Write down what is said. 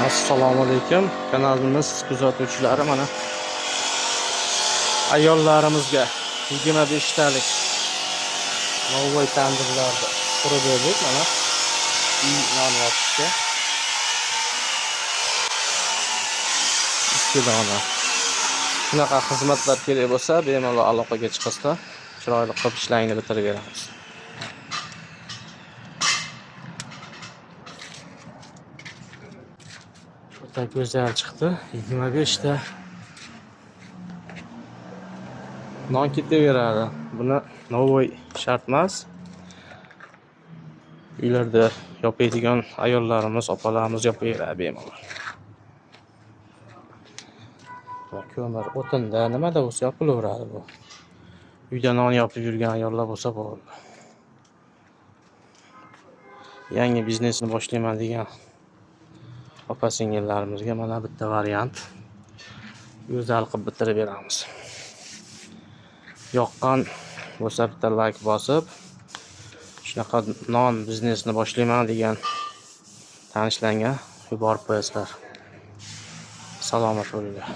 Assalomu alaykum kanalimiz kuzatuvchilari, mana ayollarimizga 25 talik novvoy tandirlarni qurib berdik. Mana uy non yopishga 2 dona. Shunaqa xizmatlar kerak bo'lsa, bemalol aloqaga chiqasizlar, chiroyli qilib ishlaringni bitirib beramiz. O'ta go'zal chiqdi. 25 ta non ketaveradi. Buni novvoy shart emas. Uylarda yopadigan ayollarimiz, opalarimiz yopaveradi bemalol. Va ko'mir, o'tinda nimada bo'lsa yopilaveradi bu. Uyda non yopib yurgan ayollar bo'lsa bo'ldi. Yangi biznesni boshlayman degan opa singillarimizga mana bitta variant. Go'zal qilib bitirib beramiz. Yoqqan bo'lsa bitta like bosib, shunaqa non biznesni boshlayman degan tanishlarga yuborib qo'yasizlar. Salomat bo'linglar.